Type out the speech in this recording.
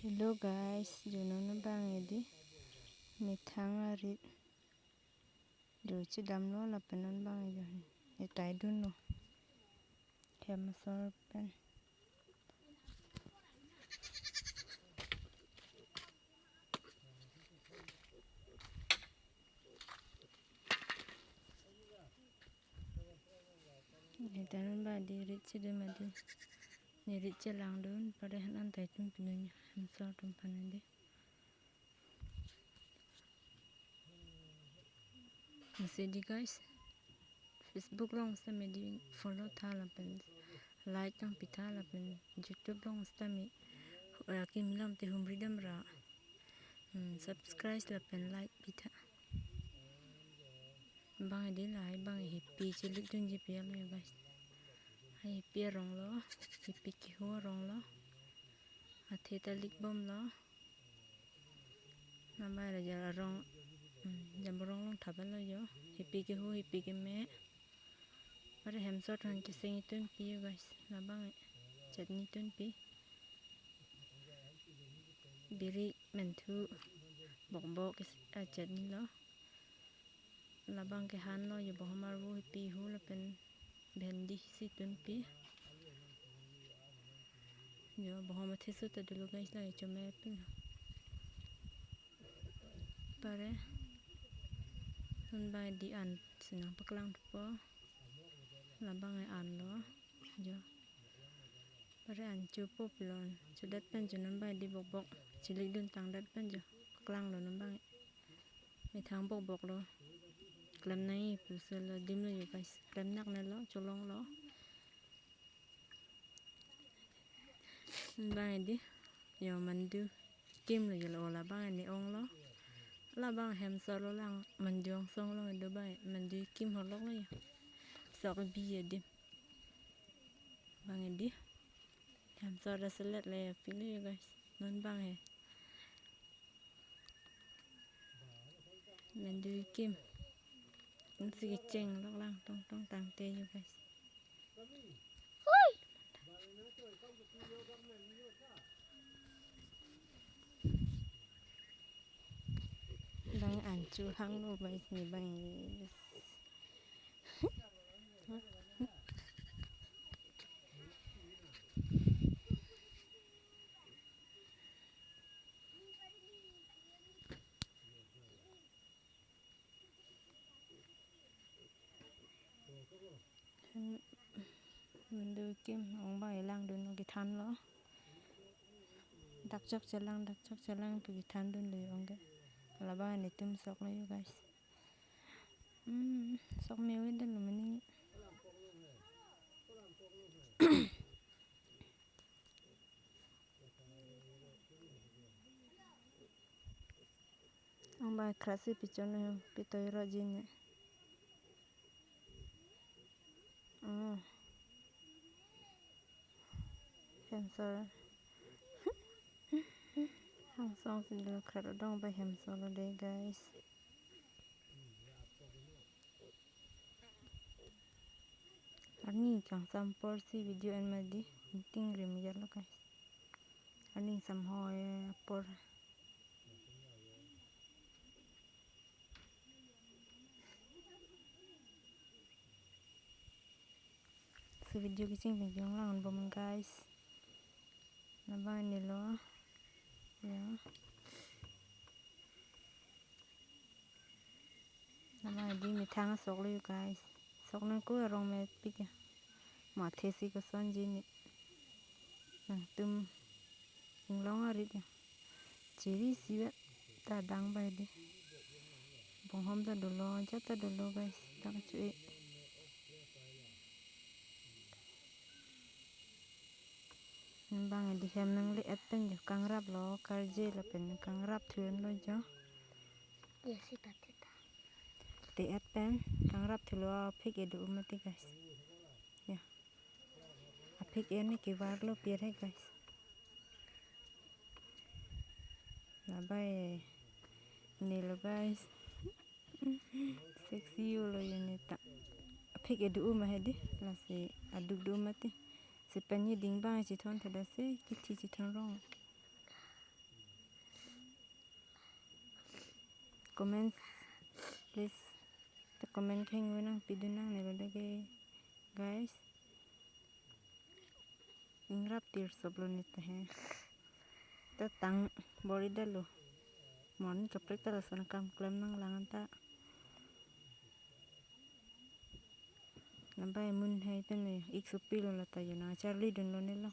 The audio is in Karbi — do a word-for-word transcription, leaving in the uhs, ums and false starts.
Hello guys, jo non abang edi methang arit jo chedamlo lapen non abang jo etai dunlo hem asor pen. Neta non abang edi rit chedam adi. Ne rit chelangdun, pare han an tai tum pidun hem asor atum aphan edi. Masi di guys, Facebook along sitame di follow tha lapen like nangpi tha lapen YouTube along sitame, eh, akimi alam te humri damra, hmm, subscribe lapen like pi tha. Abang edi lahai abang hipi chelik dunji pi alo guys. Hai hipi arong lo, hipi kehu arong lo. Athe ta lik bomlo. Namai raja arong, hmm, jambor arong along thap lo jo. Hipi kehu, hipi keme. Pare hem asor atum aphan keseng itunpi guys. Labang chutney itunpi. Birik, menthu, bokbok is-, ah, chutney lo. Labang ke han lo jo, bohom arvo hipi hu lapen bhendi si itunpi. Jo bohom atheso ta dolo guys, la chome pin. Pare non abang edi an si nangpaklang thupo. Labang e an lo jo. Pare an chopo pilon. Chodat pen jo non abang edi bokbok chelik dun tangdat pen jo. Paklang lo non abang. Methang bokbok lo. Klem nangji pusi lo adim lo jo guys. Klem nak ne lo, cholong lo. Abang edi jo mandu kim lo jo lo, labang ne ong lo. Labang hem asor lo lang, mandu angsong lo do abang, mandu kim holok lo jo. Sok bi adim. Abang edi hem asor ta selet le apik lo jo guys. Non abang he mandu kim. Ansi kecheng lok lang tong tong tangte jo guys. Abang an chu hang lo guys, ne abang. Hem, mandu kim ong abang e langdun kethan lo. Dak chok chelang, dak chok chelang pu kethan dunlo ong ke. Labang netum sok lo jo guys. Hmm, sok me-oi dunlo mani. Ong abang krat si pichon, eh, pitoi ro jin ne. Oh. Hem asor. Angsong si dolo, krat adong abang hem asor lo de guys. Arni kangsam apor si video en mati, ting rim ya lo guys. Arni samhoi apor. So video kecheng video lang bom guys. Labang ne lo. Ya. Labang edi methang asok lo guys. Sok nang ko arong mepik ya. Mathe si kosonji ne. Nangtum inglong arit ya. Chiri si vet ta dang abang edi. Bonghom ta dolo, jat ta dolo guys. Dak chu-e. Abang edi hem nangle-et pen jo, kangrap lo, karje lapen kangrap thu-en lo jo. Yes, ita, ita. Te-et pen kangrap thulo, aphik edu mati guys. Ya. Aphik en ne kevar lo pir he guys. Labang ne lo guys. Sexy lo jo ne ta. Aphik edu ma hedi, lasi aduk du mati. Si pen ne ding abang chethon theda si, kithi chethon rong. Comments, please. Ta comment kheng wenang pidun nang ne lo lagi, guys. Ingrap tirsop lo ne ta he. Ta tang bor-i dalo. Morning kaprek ta lason kam klem nang lang anta. Lambai mun hai pen le ik supi lo lata yo nang charli dun lo ne lo.